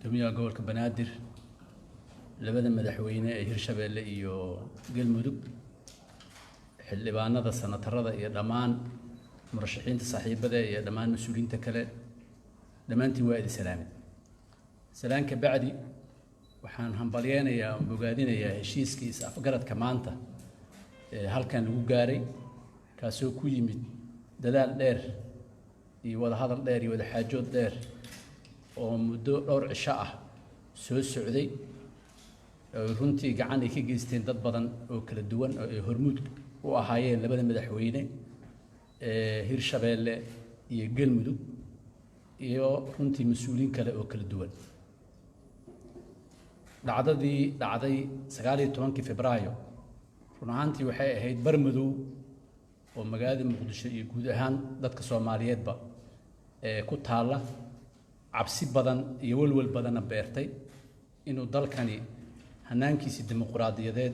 Gudoomiyaha gobolka Banaadir, labada madaxweyne ee Hirshabeelle iyo Galmudug, xildhibaanada, sanatarada iyo dhammaan murashaxiinta saaxiibada iyo dhammaan mas-uuliyiinta kale, dhammaantiin waa idin salaamay. Salaan ka bacdi, waxaan hambalyeynayaa oo bogaadinayaa heshiiskii is-afgaradka maanta ee halkan lagu gaaray, kaasoo ku yimid dadaal dheer iyo wadahadal dheer iyo wadaxaajood dheer oo muddo dhowr cisho ah soo socday, oo runtii gacan ay ka geysteen dad badan oo kala duwan oo ay hormuud u ahaayeen labada madaxweyne ee Hirshabeelle iyo Galmudug iyo runtii mas-uuliyiin kale oo kala duwan. Dhacdadii dhacday 19-kii Febraayo run ahaantii waxay ahayd bar madow oo magaalada Muqdisho iyo guud ahaan dadka Soomaaliyeedba ee ku taalla, cabsi badan iyo walwal badanna beertay inuu dalkani hanaankiisii dimuquraadiyadeed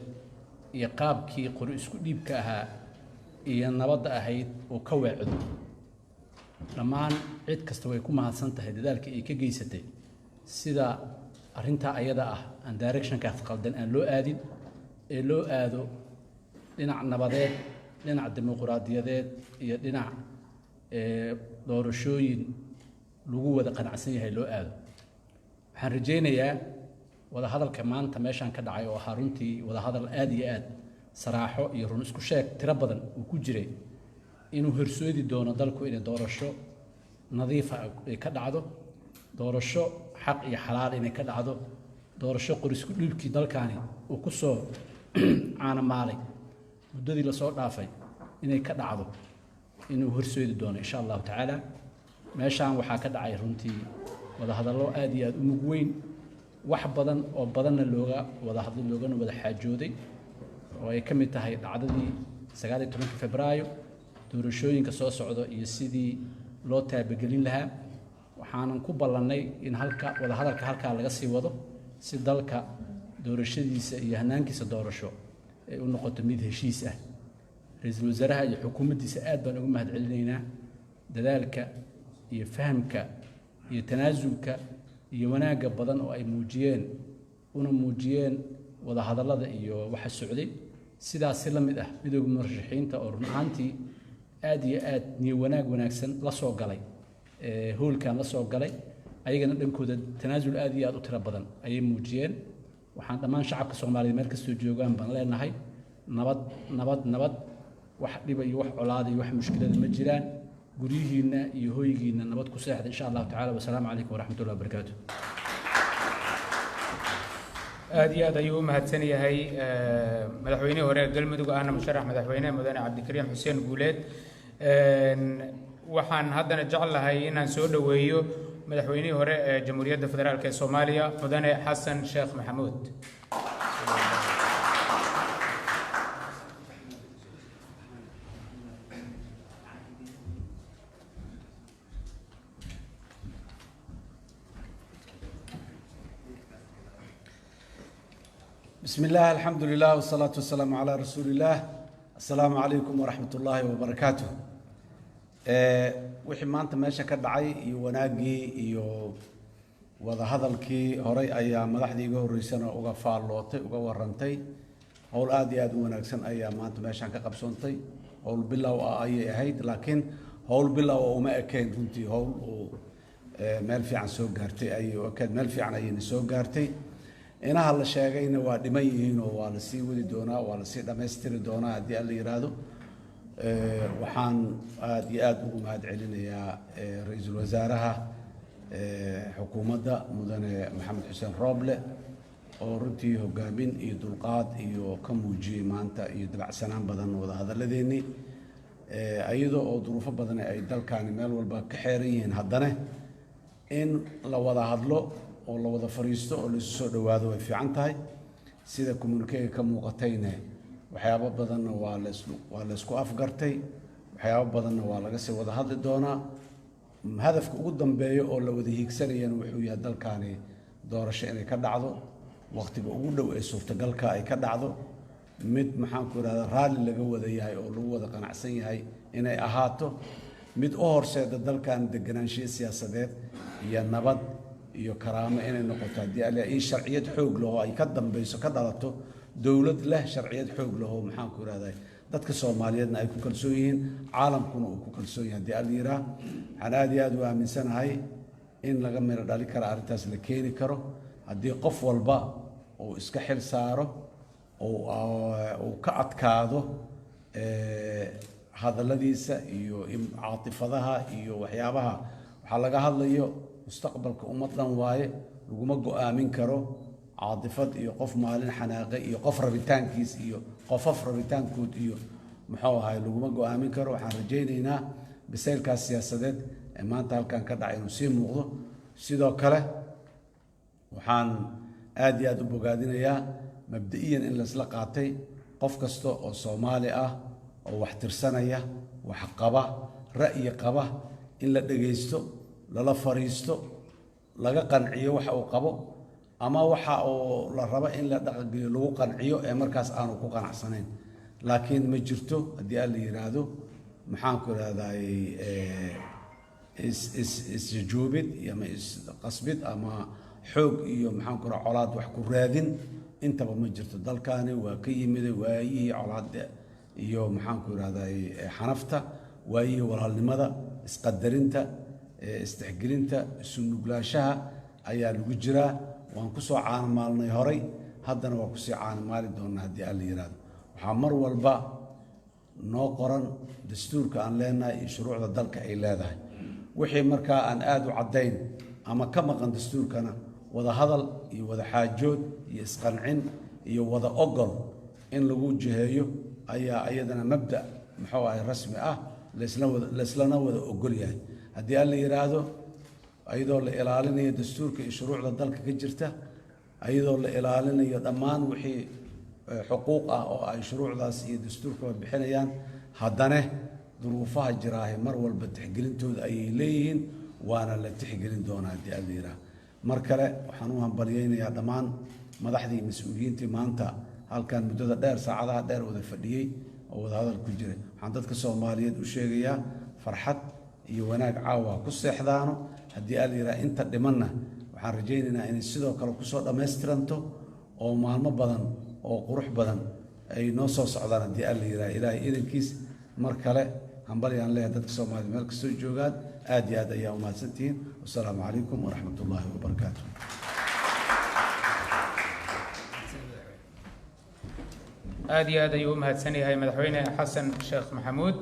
iyo qaabkii qori isku dhiibka ahaa iyo nabadda ahayd uu ka weecdo. Dhammaan cid kasta way ku mahadsan tahay dadaalkii ay ka geysatay sida arrintaa ayada ah aan directionkaas qaldan aan loo aadin ee loo aado dhinac nabadeed, dhinac dimuquraadiyadeed iyo dhinac doorashooyin lagu wada qanacsan yahay loo aado. Waxaan rajaynayaa wadahadalka maanta meeshaan ka dhacay oo ahaa runtii wadahadal aad iyo aad saraaxo iyo run isku sheeg tiro badan uu ku jiray inuu horsoodi doono dalku inay doorasho nadiifa ay ka dhacdo, doorasho xaq iyo xalaal inay ka dhacdo, doorasho qorisku dhiibkii dalkani uu ku soo caanamaalay muddadii lasoo dhaafay inay ka dhacdo inuu horseedi doono, insha Allahu tacaala. Meeshaan waxaa ka dhacay runtii wadahadallo aad iyo aad u mug weyn, wax badan oo badanna looga wada hadlay, loogana wada xaajooday, oo ay ka mid tahay dhacdadii 19-kii Febraayo, doorashooyinka soo socda iyo sidii loo taabagelin lahaa. Waxaanan ku ballannay in halka wadahadalka halkaa laga sii wado si dalka doorashadiisa iyo hanaankiisa doorasho ay u noqoto mid heshiis ah. Ra-iisul wasaaraha iyo xukuumaddiisa aad baan ugu mahad celinaynaa dadaalka iyo fahamka iyo tanaasulka iyo wanaagga badan oo ay muujiyeen, una muujiyeen wadahadallada iyo waxa socday. Sidaas si la mid ah midooda murashaxiinta oo run ahaantii aad iyo aad niyo wanaag wanaagsan la soo galay hoolkan la soo galay, ayagana dhankooda tanaasul aad iyo aad u tiro badan ayay muujiyeen. Waxaan dhammaan shacabka Soomaaliyeed meel kastoo joogaan baan leenahay: nabad, nabad, nabad. Wax dhiba iyo wax colaada iyo wax mushkilada ma jiraan. Guryihiinna iyo hoygiinna nabad ku seexda, insha Allahu tacala. Wasalaamu calaykum waraxmatullahi wabarakaatu. Aad iyo aad ayuu u mahadsan yahay madaxweynihii hore ee Galmudug ahna musharax madaxweyne, mudane Cabdikariim Xuseen Guuleed. Waxaan haddana jeclahay inaan soo dhoweeyo madaxweynihii hore ee Jamhuuriyadda Federaalk ee Soomaaliya, mudane Xasan Sheekh Maxamuud. بسم الله، الحمد لله، والصلاة والسلام على رسول الله. السلام عليكم ورحمة الله وبركاته. Wixii maanta meesha ka dhacay iyo wanaaggii iyo wadahadalkii horay ayaa madaxdii iga horreysana uga faallootay, uga warantay. Howl aad iyo aad u wanaagsan ayaa maanta meeshaan ka qabsoontay. Howl bilow ah ayay ahayd, laakiin howl bilow ah uma ekayn runtii. Howl uu meel fiican soo gaartay ayay u ekayd, meel fiican ayayna soo gaartay. Inaha la sheegayna waa dhiman yihiin oo waa la sii wadi doonaa, waa la sii dhammaystiri doonaa haddii Alla yidhaahdo. Waxaan aad iyo aad ugu mahad celinayaa ra-iisul wasaaraha xukuumadda, mudane Maxamed Xuseen Rooble, oo runtii hogaamin iyo dulqaad iyo ka muujiyey maanta iyo dabacsanaan badan wadahadalladeennii, iyadoo oo duruufo badan ay dalkani meel walba ka xeeran yihiin. Haddana in la wada hadlo oo la wada fadhiisto oo laisu soo dhowaado way fiican tahay. Sida communiquega ka muuqatayne, waxyaabo badanna waa laysku afgartay, waxyaabo badanna waa laga sii wada hadli doonaa. Hadafka ugu dambeeya oo la wada hiigsanayana wuxuu yahay dalkani doorasho inay ka dhacdo waqtiga ugu dhow ee suurtagalka ay ka dhacdo, mid, maxaan ku idhahda, raalli laga wada yahay oo lagu wada qanacsan yahay inay ahaato, mid u horseeda dalkan deganaanshiyo siyaasadeed iyo nabad. Iyo karaamo inay noqoto haddii Alla iyo sharciyad xoog leh oo ay ka dambayso, ka dhalato dowlad leh sharciyad xoog leh oo, maxaan ku ihahday, dadka Soomaaliyeedna ay ku kalsoon yihiin, caalamkuna uu ku kalsoon yahay haddii Alla yiraa. Waxaan aad iyo aad u aaminsanahay in laga miro dhali karo arrintaas, la keeni karo haddii qof walba uu iska xil saaro oo uu ka adkaado hadalladiisa iyo caatifadaha iyo waxyaabaha. Waxaa laga hadlayo mustaqbalka ummad dhan waaye. Laguma go'aamin karo caatifad iyo qof maalin xanaaqe iyo qof rabitaankiis iyo qofof rabitaankood iyo, muxuu ahay, laguma go'aamin karo. Waxaan rajaynaynaa bisaylkaas siyaasadeed ee maanta halkan ka dhacay inuu sii muuqdo. Sidoo kale waxaan aad iyo aad u bogaadinayaa mabda'iyan in laisla qaatay qof kasta oo Soomaali ah oo wax tirsanaya, wax qaba, ra'yi qaba, in la dhegaysto, lala fariisto, laga qanciyo waxa uu qabo ama waxa uu la rabo in la dhaqangeliyo lagu qanciyo ee markaas aanu ku qanacsanayn. Laakiin ma jirto haddii aan la yidhaahdo, maxaan ku idhahday, is is isjujuubid ama isqasbid ama xoog iyo, maxaan ku raha, colaad wax ku raadin intaba ma jirto. Dalkani waa ka yimiday waayihii colaadda iyo, maxaan ku idhahday, xanafta, waayihii walaalnimada, isqadarinta, istixgelinta, isu nuglaanshaha ayaa lagu jiraa. Waan kusoo caanamaalnay horay, haddana waa kusii caanamaali doonaa haddii Alla yidhaahdo. Waxaa mar walba noo qoran dastuurka aan leenahay iyo shuruucda dalka ay leedahay. Wixii markaa aan aada u caddayn ama ka maqan dastuurkana, wada hadal iyo wada xaajood iyo isqancin iyo wada ogol in lagu jiheeyo ayaa iyadana mabda, muxuu ahay, rasmi ah, laysla wada layslana wada ogol yahay haddii Alla yidhaahdo, iyadoo la ilaalinayo dastuurka iyo shuruucda dalka ka jirta, iyadoo la ilaalinayo dhammaan wixii xuquuq ah oo ay shuruucdaas iyo dastuurkaba bixinayaan. Haddana duruufaha jiraahe mar walba tixgelintooda ayay leeyihiin, waana la tixgelin doonaa haddii Alla yidhaahdo. Mar kale waxaan u hambalyeynayaa dhammaan madaxdii iyo mas-uuliyiintii maanta halkan muddada dheer, saacadaha dheer wada fadhiyey oo wada hadal ku jiray. Waxaan dadka Soomaaliyeed u sheegayaa farxad iyo wanaag caawa ku seexdaano haddii Alla yidhaha. Inta dhimanna waxaan rajaynaynaa inay sidoo kale kusoo dhammaystiranto oo maalmo badan oo qurux badan ay noo soo socdaan haddii Alla yidhaha, Ilaahay idankiis. Mar kale hambalyaan leeyahay dadka Soomaaliyed meel kastoo joogaan. Aad iyo aad ayaa umahadsantihiin. Wasalaamu calaykum waraxmat ullaahi wabarakaatu. Aad iyo aad ayuu u mahadsan yahay Madaxweyne Xasan Sheekh Maxamuud.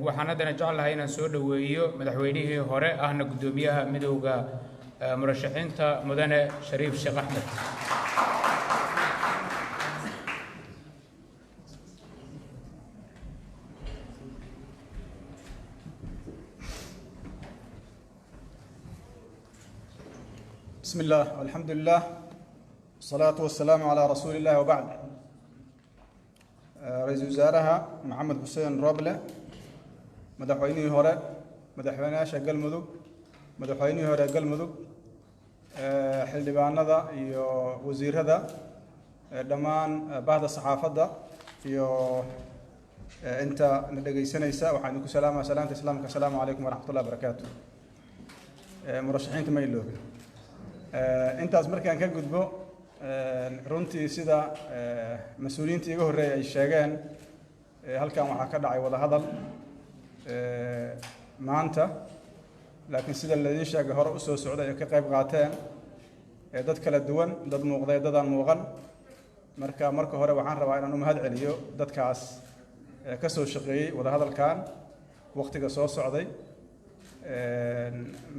Waxaan haddana jeclahay inaan soo dhoweeyo madaxweynihii hore ahna guddoomiyaha Midowda Murashaxiinta, Mudane Shariif Sheekh Axmed. بسم الله والحمد لله والصلاة والسلام على رسول الله وبعد. Ra-iisul wasaaraha Maxamed Xuseen Roble, madaxweynihii hore, madaxweynayaasha Galmudug, madaxweynihii hore Galmudug, xildhibaanada iyo wasiirada, dhammaan bahda saxaafadda iyo inta na dhegaysanaysa, waxaan idinku salaamaya salaamta Islaamka: asalaamu calaykum waraxmat ullahi barakaatu. Murashaxiinta ma iloobin. Intaas markaan ka gudbo, runtii sida mas-uuliyiinta iga horreeyay ay sheegeen, halkan waxaa ka dhacay wada hadal maanta, laakiin sida laydin sheegay hore usoo socday ay ka qayb qaateen dad kala duwan, dad muuqday, dadaan muuqan. Marka marka hore waxaan rabaa inaan u mahad celiyo dadkaas ka soo shaqeeyey wada hadalkan waqtiga soo socday,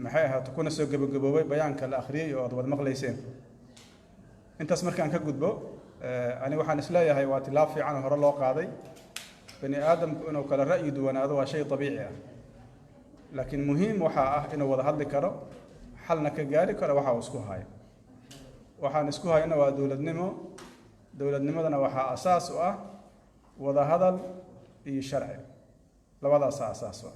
maxay ahaato, kuna soo gebagaboobay bayaanka la akhriyey oo aad wada maqlayseen. Intaas markaan ka gudbo, ani waxaan isleeyahay waa tilaab fiican oo hore loo qaaday. Bani aadamku inuu kala ra'yi duwanaado waa shay dabiici ah, laakiin muhiim waxaa ah inuu wada hadli karo, xalna ka gaari karo waxa uu isku hayo. Waxaan isku hayno waa dowladnimo. Dowladnimadana waxaa asaas u ah wada hadal iyo sharci, labadaasaa asaas u ah.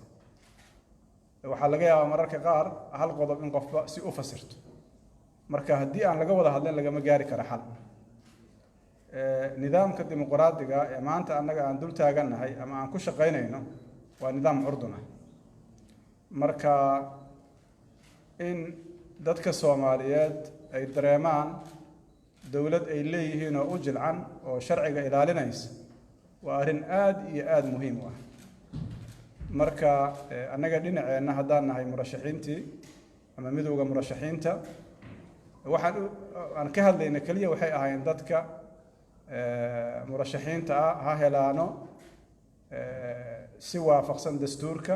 Waxaa laga yaabaa mararka qaar hal qodob in qofba si u fasirto, marka haddii aan laga wada hadlin lagama gaari karo xal. Nidaamka dimuqraadiga ee maanta annaga aan dul taagannahay ama aan ku shaqaynayno waa nidaam curdun ah. Marka in Dadka Soomaaliyeed ay dareemaan dowlad ay leeyihiin oo u jilcan oo sharciga ilaalinaysa waa arrin aada iyo aada muhiim u ah. Marka annaga dhinaceenna haddaan nahay murashaxiintii ama midowda murashaxiinta, waxaan aan ka hadlayna keliya waxay ahaayeen dadka murashaxiinta ah ha helaano si waafaqsan dastuurka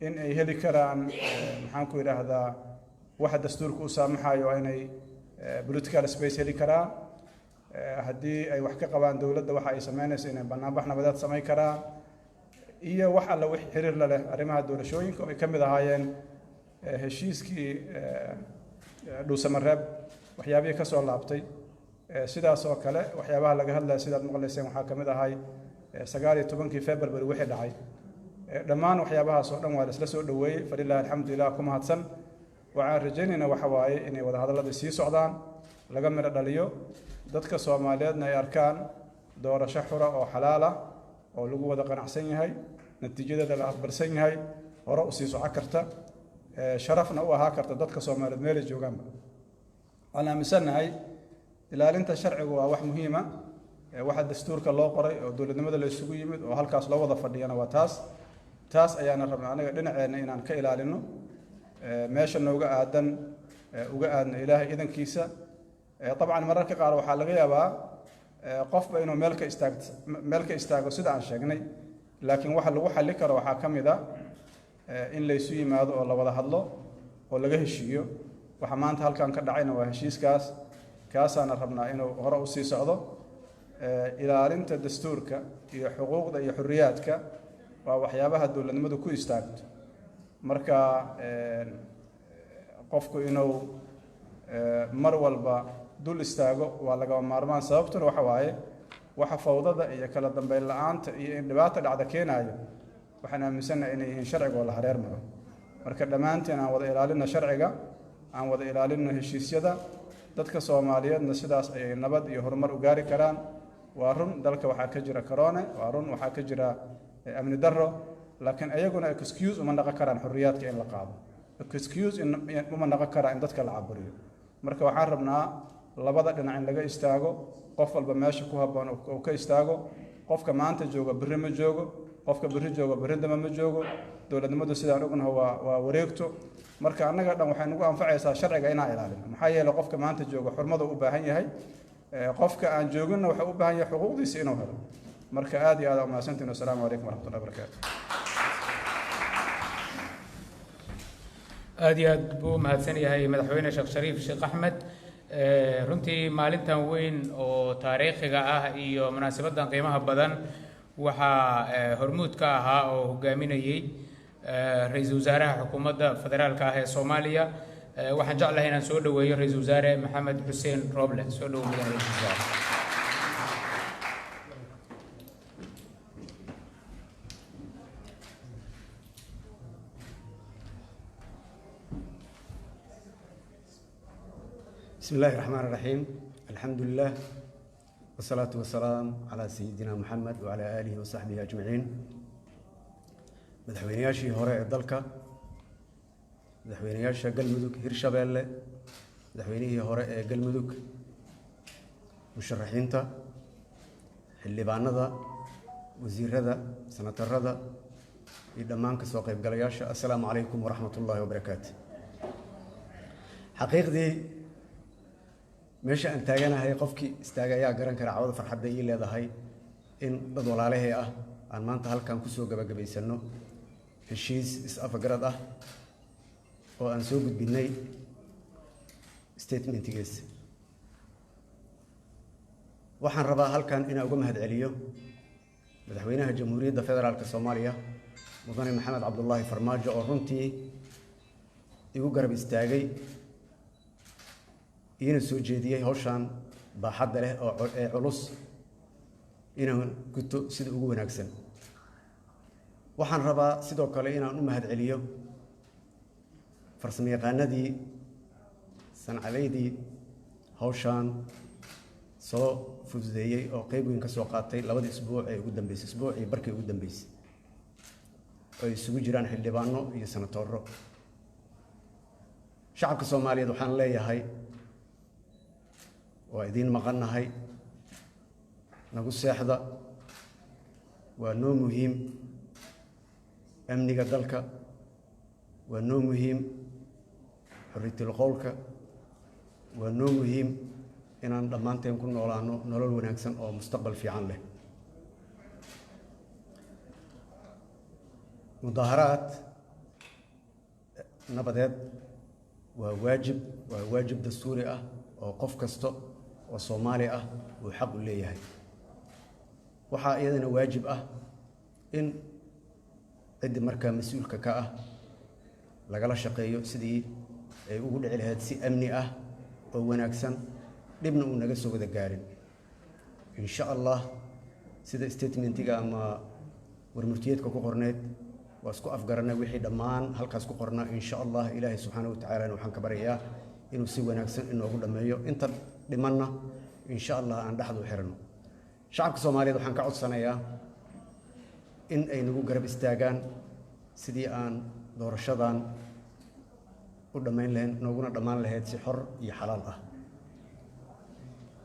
in ay heli karaan, maxaan ku idhaahdaa, waxa dastuurka u saamaxayo inay political space heli karaan, haddii ay wax ka qabaan dowladda waxa ay sameynayso inay banaanbax nabadeed samayn karaan, iyo wax alla wix xiriir la leh arrimaha doorashooyinka oo ay ka mid ahaayeen heshiiskii Dhuusamareeb waxyaabihii ka soo laabtay. Sidaas oo kale waxyaabaha laga hadlaya sidaad maqlayseen waxaa ka mid ahay 19-kii February wixii dhacay. Dhammaan waxyaabahaas oo dhan waa la isla soo dhoweeyey, falilahi alxamdulilah, ku mahadsan. Waxaan rajaynaynaa waxa waaye inay wadahadallada sii socdaan, laga midho dhaliyo, dadka Soomaaliyeedna ay arkaan doorasho xura oo xalaal ah oo lagu wada qanacsan yahay, natiijadeeda la aqbalsan yahay, hore u sii soco karta, sharafna u ahaa karta dadka Soomaaliyeed meelay joogaanba. Waxaan aaminsannahay ilaalinta sharcigu waa wax muhiima. Waxa dastuurka loo qoray oo dowladnimada la isugu yimid oo halkaas loo wada fadhiyana waa taas. Taas ayaana rabnaa anaga dhinaceenna inaan ka ilaalino, meesha nooga aadan uga aadno, Ilaahay idankiisa. Dabcan mararka qaar waxaa laga yaabaa qofba inuu meel ka istaag meel ka istaago sida aan sheegnay, laakiin waxa lagu xalli karo waxaa ka mid a in laysu yimaado oo la wada hadlo oo laga heshiiyo. Waxa maanta halkan ka dhacayna waa heshiiskaas, kaasaana rabnaa inuu hore usii socdo. Ilaalinta dastuurka iyo xuquuqda iyo xorriyaadka waa waxyaabaha dowladnimadu ku istaagto. Marka qofku inuu mar walba dul istaago waa lagama maarmaan. Sababtuna waxa waaye waxa fawdada iyo kala dambeyn la-aanta iyo in dhibaata dhacda keenaayo waxaan aaminsannahay inay yihiin sharciga oo la hareer maro. Marka dhammaanteen aan wada ilaalino sharciga, aan wada ilaalino heshiisyada. Dadka Soomaaliyeedna sidaas ayay nabad iyo horumar u gaari karaan. Waa run, dalka waxaa ka jira corona, waa run waxaa ka jira amni darro, laakiin ayaguna excuse uma naqon karaan xorriyaadka in la qaado, excuse uma naqon karaa in dadka la caburiyo. Marka waxaan rabnaa labada dhinac in laga istaago, qof walba meesha ku habboon uu ka istaago. Qofka maanta jooga berri ma joogo, qofka berri jooga berri dambe ma joogo. Dowladnimadu sidaan ognaho waa wareegto. Marka annaga dhan waxay nagu anfacaysaa sharciga inaan ilaalino, maxaa yeelay qofka maanta jooga xurmada u baahan yahay, qofka aan jooginna wuxuu u baahan yahay xuquuqdiisa inuu helo. Marka aad iyo aad aa umahadsantihin. Wasalaamu calaykum waraxmatullahi wabarakaatu. Aad iyo aad buu u mahadsan yahay Madaxweyne Sheekh Shariif Sheekh Axmed. Runtii maalintan weyn oo taariikhiga ah iyo munaasabaddan qiimaha badan waxaa hormuud ka ahaa oo hogaaminayey ra-iisul wasaaraha xukuumadda federaalka ah ee Soomaaliya. Waxaan jeclahay inaan soo dhoweeyo Ra-iisul Wasaare Maxamed Xuseen Roble. Soo dhowo, mudane ra-iisul wasaare. بسم الله الرحمن الرحيم، الحمد لله والصلاة والسلام على سيدنا محمد وعلى آله وصحبه أجمعين. Madaxweynayaashii hore ee dalka, madaxweynayaasha Galmudug, Hirshabeelle, madaxweynihii hore ee Galmudug, musharaxiinta, xildhibaanada, wasiirada, senatarada iyo dhammaan kasoo qaybgalayaasha, assalaamu calaykum waraxmat ullaahi wabarakaatu. Xaqiiqdii meesha aan taaganahay qofkii istaaga ayaa garan kara cawada farxadda ii leedahay in dad walaalahee ah aan maanta halkan kusoo gabagabaysano heshiis is-afgarad ah oo aan soo gudbinay statementigiisa. Waxaan rabaa halkan inaan uga mahadceliyo Madaxweynaha Jamhuuriyadda Federaalka Soomaaliya, Mudane Maxamed Cabdullaahi Farmaajo, oo runtii igu garab istaagay iina soo jeediyey hawshan baaxadda leh oo ee culus inaan guto sida ugu wanaagsan. Waxaan rabaa sidoo kale inaan u mahadceliyo farsamo yaqaanadii, sancadaydii hawshan soo fududeeyey oo qeyb weyn ka soo qaatay labadii isbuuc ee ugu dambeysay, isbuucii barkii ugu dambeysay, oo ay isugu jiraan xildhibaano iyo senatooro. Shacabka Soomaaliyeed waxaan leeyahay waa idiin maqannahay, nagu seexda, waa noo muhiim amniga dalka, waa noo muhiim xorriyatul qowlka, waa noo muhiim inaan dhammaanteen ku noolaano nolol wanaagsan oo mustaqbal fiican leh. Mudaaharaad nabadeed waa waajib, waa waajib dastuuri ah oo qof kasta oo Soomaali ah uu xaq u leeyahay. Waxaa iyadana waajib ah in ciddi markaa mas-uulka ka ah lagala shaqeeyo sidii ay ugu dhici lahayd si amni ah oo wanaagsan, dhibna uu naga soo wada gaarin. Insha Allah sida statementiga ama warmurtiyeedka ku qorneyd waa isku afgaranay wixii dhammaan halkaas ku qornaa. Insha Allah Ilaahay subxaanahu wa tacaalana waxaan ka baryayaa inuu si wanaagsan inoogu dhammeeyo, inta dhimanna insha Allah aan dhexdu xirano. Shacabka Soomaaliyeed waxaan ka codsanayaa in ay nagu garab istaagaan sidii aan doorashadan u dhammayn lahayn, nooguna dhammaan lahayd si xor iyo xalaal ah.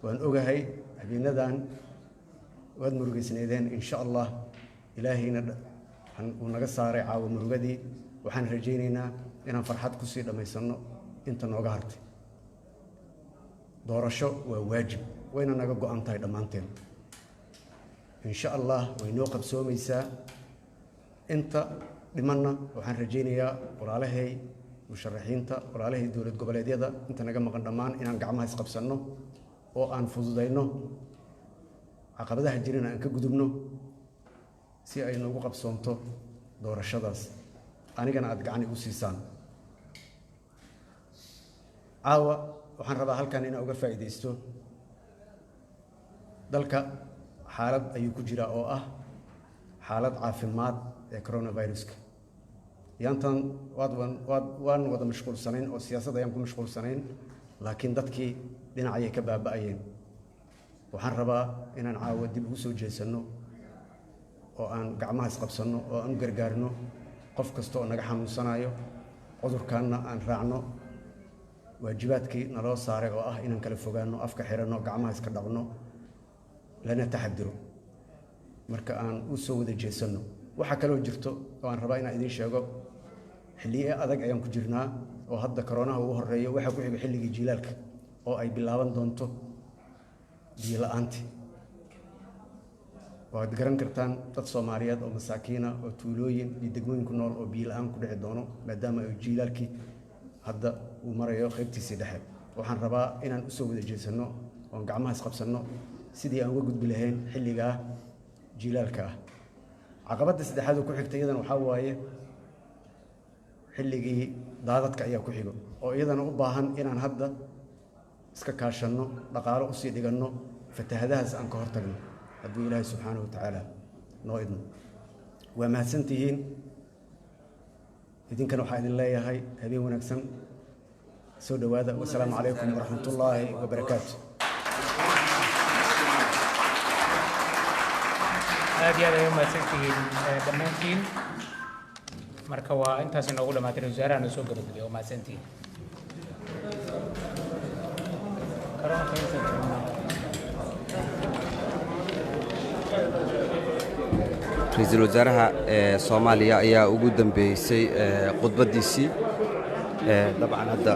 Waan ogahay habeenadan waad murugaysnaydeen, insha Allah Ilaahayna uu naga saaray caawa murugadii. Waxaan rajaynaynaa inaan farxad kusii dhammaysanno inta nooga hartay. Doorasho waa waajib, wayna naga go'an tahay dhammaanteen. Insha Allah way noo qabsoomaysaa. Inta dhimanna waxaan rajaynayaa walaalahay musharaxiinta, walaalahay dowlad goboleedyada, inta naga maqan dhammaan inaan gacmaha isqabsanno oo aan fududayno caqabadaha jirana aan ka gudubno si ay noogu qabsoonto doorashadaas, anigana aada gacan igu siisaan. Caawa waxaan rabaa halkan inaan uga faa'iidaysto. Dalka xaalad ayuu ku jiraa oo ah xaalad caafimaad ee coronaviruska. Yaantan waad waad waan wada mashquulsanayn oo siyaasad ayaan ku mashquulsanayn, laakiin dadkii dhinacayay ka baaba'ayeen. Waxaan rabaa inaan caawa dib ugu soo jeesanno oo aan gacmaha isqabsanno oo aan u gargaarno qof kasta oo naga xanuunsanayo cudurkaanna, aan raacno waajibaadkii naloo saaray oo ah inaan kala fogaanno, afka xiranno, gacmaha iska dhaqno, lana taxadiro. Marka aan u soo wada jeesanno. Waxaa kaloo jirto oo aan rabaa inaan idiin sheego, xilliye adag ayaan ku jirnaa oo hadda koroonaha ugu horreeyo. Waxaa ku xiga xilligii jiilaalka oo ay bilaaban doonto biyo la'aantii. Waad garan kartaan dad Soomaaliyeed oo masaakiina oo tuulooyin iyo degmooyin ku nool oo biyo la'aan ku dhici doono, maadaama ay jiilaalkii hadda uu marayo qaybtiisii dhexe. Waxaan rabaa inaan usoo wada jeesanno oon gacmaha isqabsanno sidii aan uga gudbi lahayn xilligaa jiilaalka ah. Caqabadda saddexaad oo ku xigta iyadana waxaa waaye xilligii daadadka ayaa ku xigo, oo iyadana u baahan inaan hadda iska kaashanno, dhaqaalo usii dhiganno, fatahadahaas aan ka hortagno hadduu Ilaahay subxaanahu wa tacaala noo idmo. Waa mahadsantihiin. Idinkana waxaa idin leeyahay habeen wanaagsan, soo dhowaada. Wasalaamu calaykum waraxmatullaahi wabarakaatu. Aad iyo aad ay u mahadsantihiin dhammaantiin. Marka waa intaas inoogu dhamaatay. Ra-iisul wasaaraha noo soo gabagabay. Waa mahadsantihiin. Ra-iisul wasaaraha ee Soomaaliya ayaa ugu dambeysay khudbaddiisii. Dabcan hadda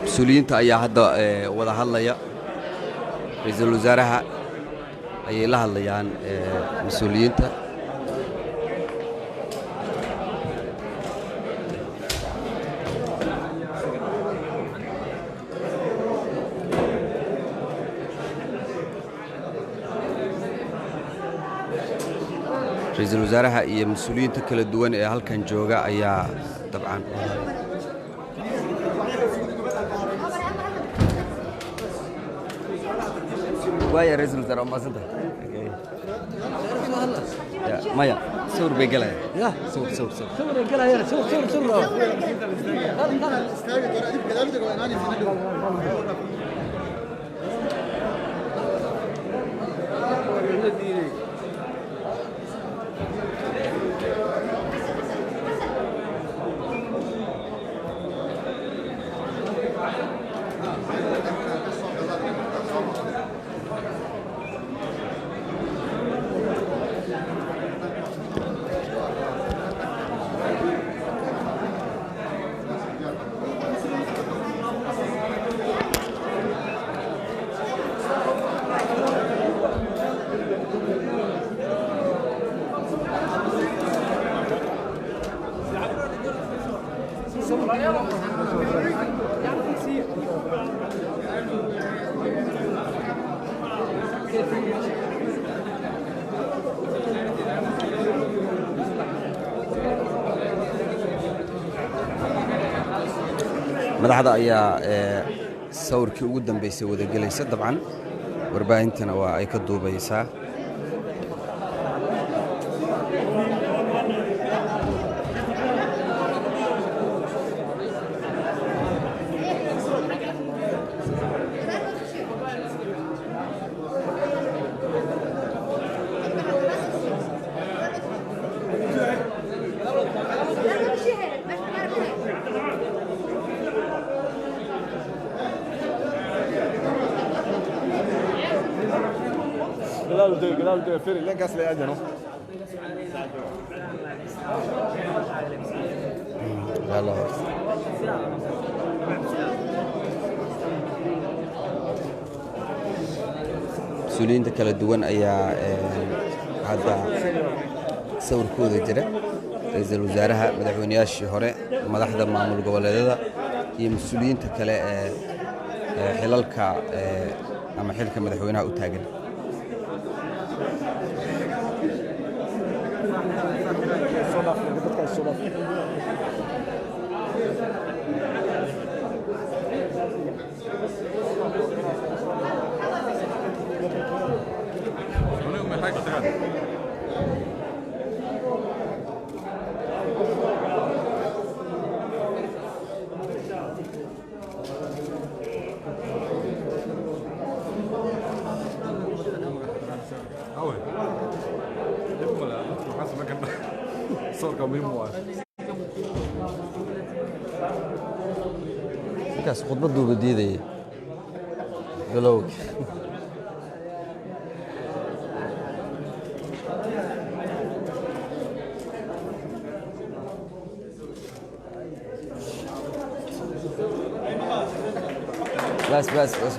mas-uuliyiinta ayaa hadda wada hadlaya, ra-iisul wasaaraha ayay la hadlayaan mas-uuliyiinta. Ra-iisul wasaaraha iyo mas-uuliyiinta kala duwan ee halkan jooga ayaa dabcan. Waaya ra-iisul wasaare, waa mahadsantahay. Ya, maya, sawir bay galaya. Sawir, sawir, sawir. Madaxda ayaa sawirkii ugu dambeysay wada gelaysa, dabcan warbaahintana waa ay ka duubaysaa. Mas-uuliyiinta kala duwan ayaa hadda sawirkooda jira: ra-iisul wasaaraha, madaxweynayaashii hore, madaxda maamul goboleedyada iyo mas-uuliyiinta kale ee xilalka ama xilka madaxweynaha u taagan. Ninkaas khudbaduuba diidayay bilowga. بس بس بس.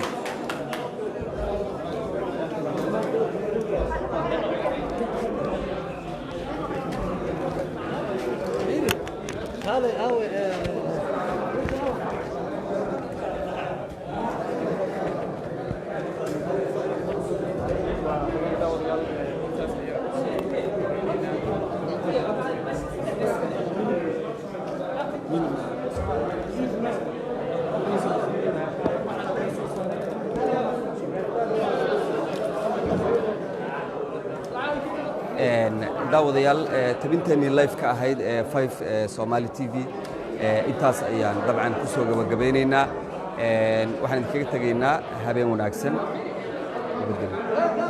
Daawadayaal, tabinteenii live ka ahayd ee 5 Somali TV intaas ayaan dabcan ku soo gabagabeynaynaa. Waxaan idinkaga tegaynaa habeen wanaagsan. Nabadgelyo.